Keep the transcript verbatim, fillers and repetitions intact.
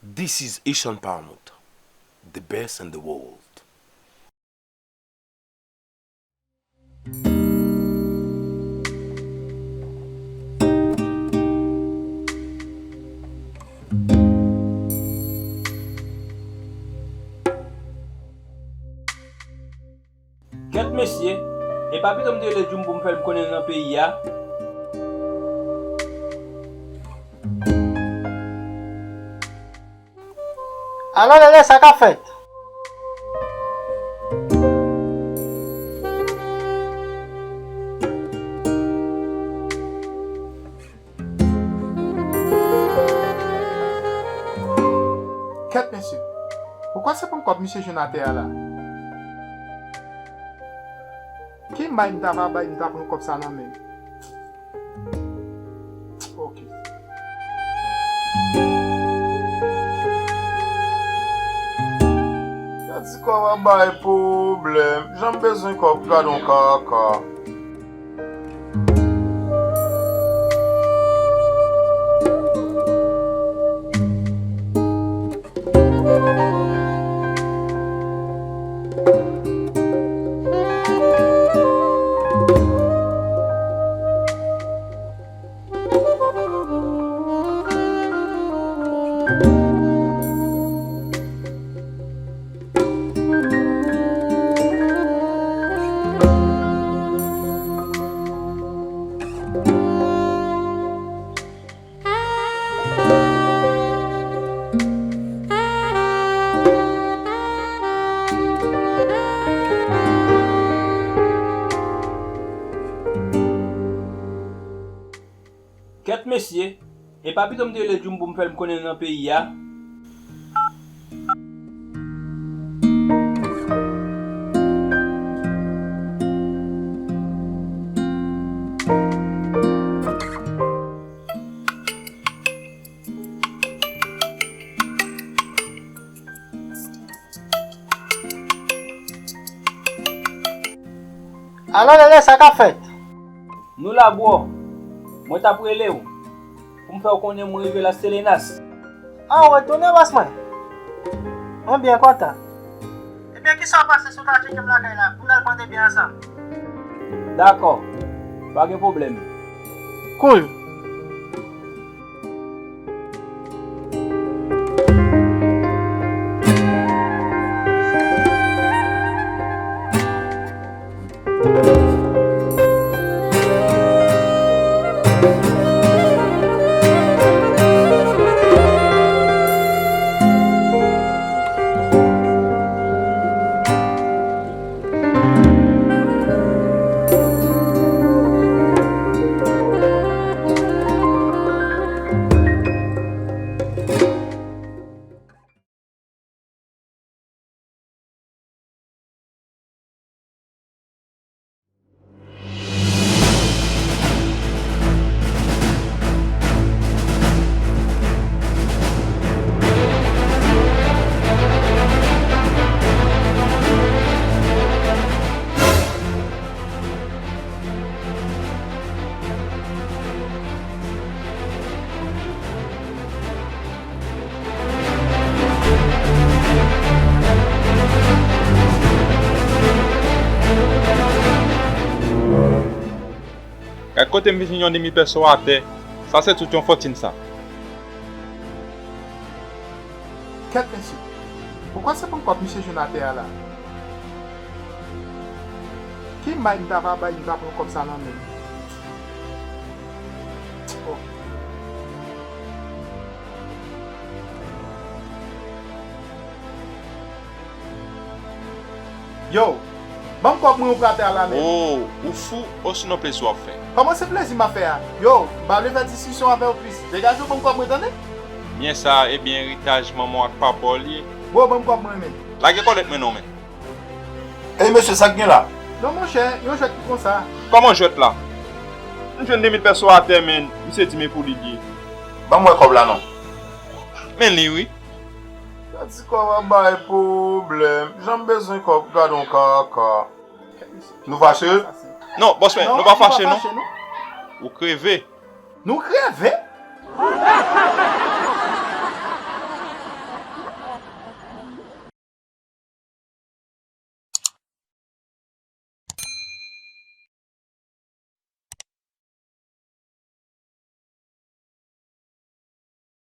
This is Asian Paramount, the best in the world. Kèt mesye, e pa pito m te rele Djoum pou m fè l konnen nan peyi a? Alò, Lele, sa k ap fèt? Kèt, mesye. Poukwa se pa m kòb misye jwenn atè a la? Ki may m ta va bay, m ta pran kòb sa nan men l? Ok. Gad ti kòb ap bay pwoblèm. Jan m bezwen kòb, gad on kaka. Kèt mesye, e pa pito m te rele Djoum pou m fè l konnen nan peyi a? Alò, Lele, sa k ap fèt? Nou la, bro. Mwen t ap rele w pou m fè w konnen mwen rive Las Selenas. Ah, w retounen, bòs mwen? Mwen byen kontan. Ebyen, kisa w panse si w ta tcheke m lakay la pou n al pran de byen ansanm? Dakò. Pa gen pwoblèm. Cool. Gad kote m vin jwenn yon demi pèso atè. Sa se tout yon fòtin sa. Kèt mesye. Poukwa se pa m kòb misye jwenn atè a la? Ki may m ta va bay, m ta pran kòb sa nan men l? Oh. Yo, ban m kòb mwen, ou prate a la menm. Oh, ou fou, osinon plezi w ap fè? Kòman se plezi m ap fè a? Yo, m pa vle fè diskisyon avè w plis. Degaje w, ban m kòb mwen, tande? Byen sa, ebyen, eritaj manman w ak papa w li ye. Bro, ban m kòb mwen, men. Lage kòlèt mwen non, men. Ey, mesye, sa k gen la? Non, monchè, yon jwèt ki konsa. Kòman jwèt la? M jwenn de mil pèso atè, men, misye di m e pou li l ye. Ban m wè kòb la, non. Men li, wi. Gad ti kòb ap bay pwoblèm. Jan m bezwen kòb, gad on kaka. Nou fache? Non, bòs mwen, non, nou pa fache, non. Ou kreve. Nou kreve?